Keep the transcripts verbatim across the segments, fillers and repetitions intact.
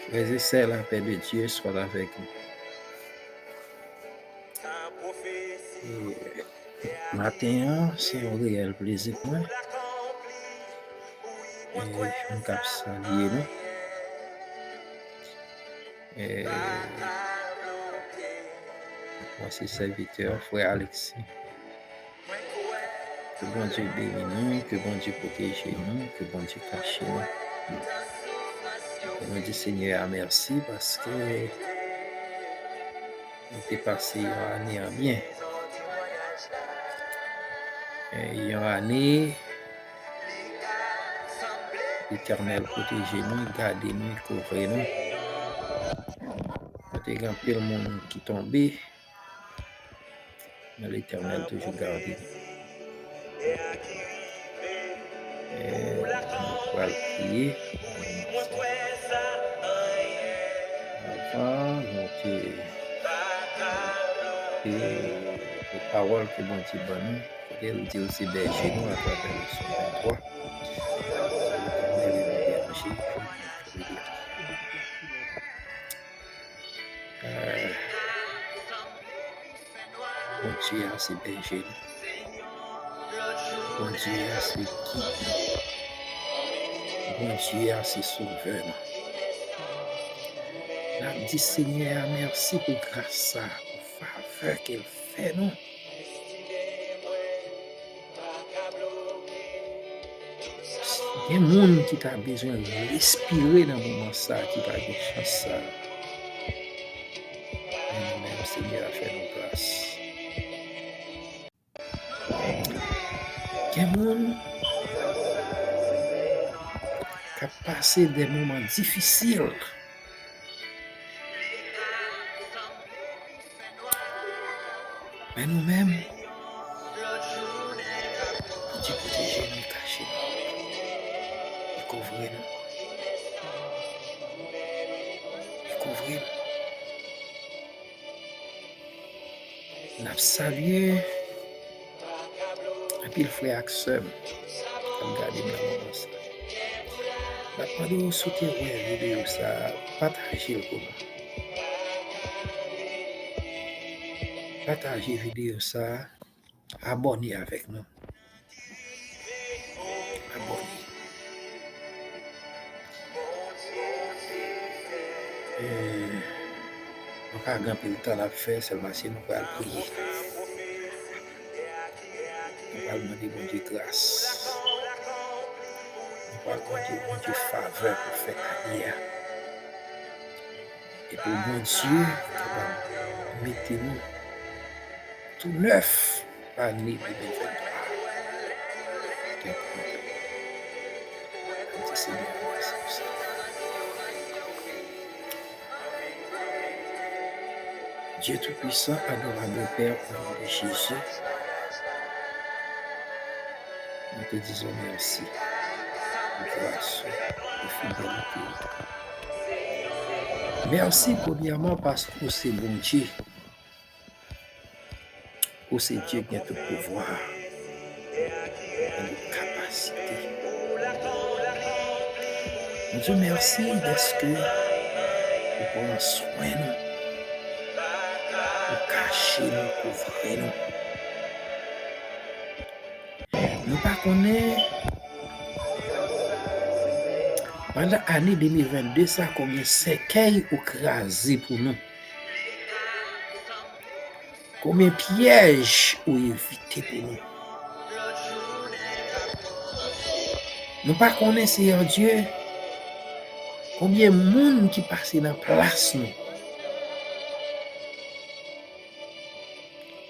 Frères et sœurs, la paix de Dieu soit avec vous. E, maten an, se yon reyèl plezi pou mwen. E, m t ap salye nou. E, mwen se sèvitè, frè Alexis. Ke Bondye beni nou, ke Bondye pwoteje nou, ke Bondye kache nou. E nou di Senyè a mèsi paske nou te pase yon ane an byen. E yon ane Letènèl pwoteje nou, gade nou, kouvri nou. Nou te gen anpil moun ki tonbe, men Letènèl toujou gade nou. E nou pral priye. Avan nou te, e, e pawòl ke Bondye ban nou, kote l di l se bèje nou atravè Sòm venntwa. Letènèl est mon berger, je ne manquerai de rien. E, Bondye a se bèje nou. Bondye a se gid nou. Bondye a se sovè nou. N ap di Senyè a mèsi pou gras sa, pou favè ke l fè nou. Gen moun ki ta bezwen respire nan moman sa, ki pa gen chans sa. Men nou menm, Senyè a fè nou gras. Gen moun k ap pase de moman difisil. Men nou menm, Bondye pwoteje nou, li kache nou, li kouvri nou, li kouvri nou. N ap salye anpil frè ak sè m k ap gade m nan moman sa. N ap mande w, si w te wè videyo sa a, pataje l pou nou. Pataje videyo sa a, abòne avèk nou. Abòne. E, nou pa gen anpil tan n ap fè, sèlman se nou pral priye. Nou pral mande Bondye gras. Nou pral mande Bondye favè pou fè ane a. E pou Bondye kapab mete nou tou nèf ane de mil venntwa. Ke Bondye. N ap di Senyè a mèsi pou sa. Dieu Tout-Puissant, adorable Père, au nom de Jésus, nou te di w mèsi pou gras ou, pou fidelite ou. Mèsi, premyèman, paske ou se Bondye. Ou se Dye ki gen tout pouvwa, gen tout kapasite. Nou di w mèsi dèske ou pran swen nou, ou kache nou, kouvri nou. Nou pa konnen pandan ane de mil vennde sa konbyen sèkèy ou kraze pou nou. Konbyen pyèj ou evite pou nou? Nou pa konnen, Seyè Dye, konbyen moun ki pase nan plas nou.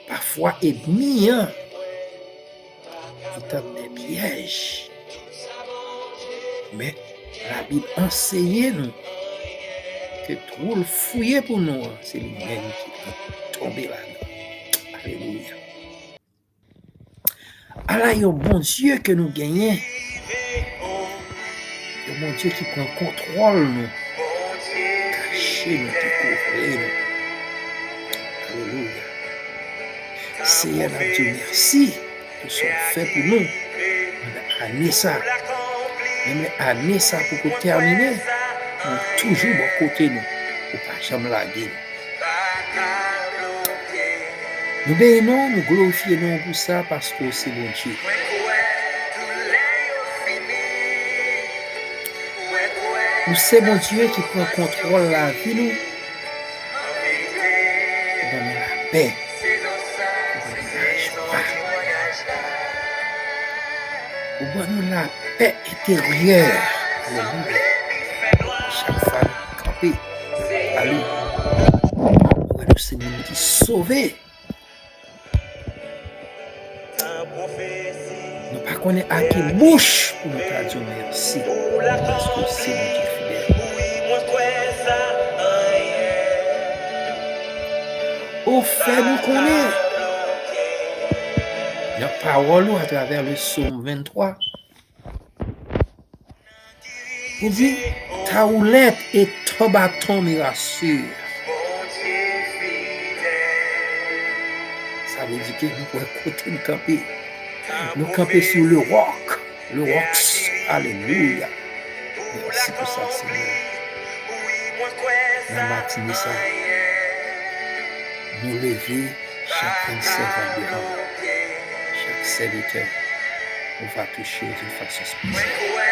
Pafwa, ènmi an li tann de pyèj. Men, Labib anseye nou ke twou l fouye pou nou an, se li menm ki pral tonbe ladan. Alelouya. Ala yon Bondye ke nou genyen. Yon Bondye ki pran kontwòl nou, kache nou, ki kouvri nou. Alelouya. Seyè, n ap di w mèsi pou sa w fè pou nou pandan ane sa. Menm lè ane sa poko tèmine, Ou toujou bò kote nou. Ou pa janm lage nou. Nou benyen non w, nou glorifye non w pou sa, paske w se Bondye. Ou se Bondye ki pran kontwòl lavi nou. Ou ban nou lapè. Ou ban nou lajwa. Ou ban nou lapè enteryè. Alelouya. Chak fwa nou kanpe, alelouya, nou wè nou se moun ki sove. Nou pa konnen a ki bouch pou nou ta di w mèsi, paske w se Bondye fidèl. Ou fè nou konnen nan pawòl ou atravè le Sòm venntwa, ou di, ta houlette et ton bâton me rassurent. Sa vle di ke nou wè kote n kanpe. Nou kanpe sou le roc. Le roc. Alelouya. Mèsi pou sa, Senyè. Nan matine sa, nou leve chak grenn sèvant devan w, chak sèvitè, ou va touche yo d'une façon spéciale.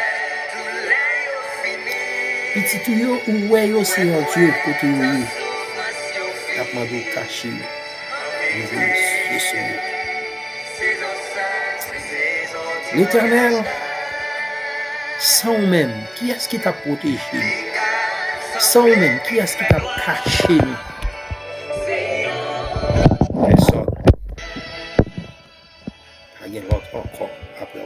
Pitit ou yo, ou wè yo, Senyè Dye, kote yo ye. Y ap mande w kache yo. Leve zye sou yo. Letènèl, san ou menm, kiyès ki t ap pwoteje nou? San ou menm, kiyès ki t ap kache nou? Pèsòn. Pa gen lòt ankò apre